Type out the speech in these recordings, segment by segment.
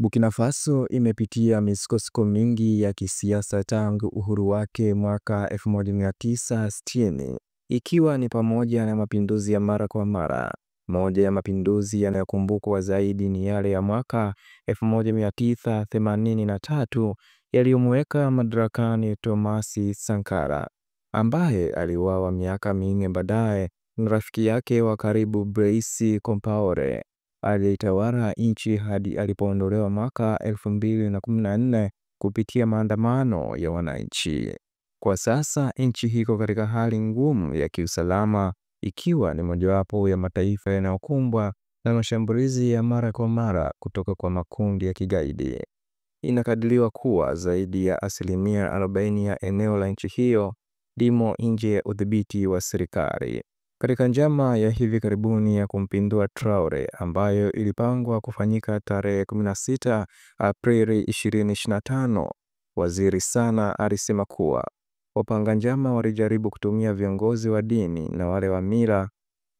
Burkina Faso imepitia misukosuko mingi ya kisiasa tangu uhuru wake mwaka 1960, ikiwa ni pamoja na mapinduzi ya mara kwa mara. Moja ya mapinduzi yanayokumbukwa zaidi ni yale ya mwaka 1983 yaliyomweka madarakani Thomas Sankara, ambaye aliuawa miaka minne baadaye na rafiki yake wa karibu Blaise Compaore aliyeitawala nchi hadi alipoondolewa mwaka 2014 kupitia maandamano ya wananchi. Kwa sasa nchi iko katika hali ngumu ya kiusalama, ikiwa ni mojawapo ya mataifa yanayokumbwa na mashambulizi ya mara kwa mara kutoka kwa makundi ya kigaidi. Inakadiriwa kuwa zaidi ya asilimia 40 ya eneo la nchi hiyo limo nje ya udhibiti wa serikali. Katika njama ya hivi karibuni ya kumpindua Traore ambayo ilipangwa kufanyika tarehe 16 Aprili 2025, Waziri Sana alisema kuwa wapanga njama walijaribu kutumia viongozi wa dini na wale wa mila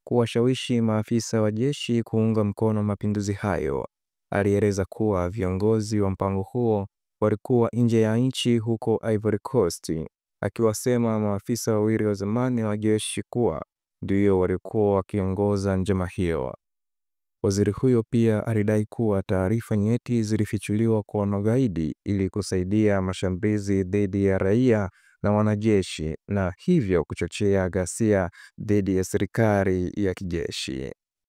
kuwashawishi maafisa wa jeshi kuunga mkono mapinduzi hayo. Alieleza kuwa viongozi wa mpango huo walikuwa nje ya nchi huko Ivory Coast, akiwasema maafisa wawili wa zamani wa jeshi kuwa ndio walikuwa wakiongoza njama hiyo. Waziri huyo pia alidai kuwa taarifa nyeti zilifichuliwa kwa magaidi ili kusaidia mashambulizi dhidi ya raia na wanajeshi na hivyo kuchochea ghasia dhidi ya serikali ya kijeshi.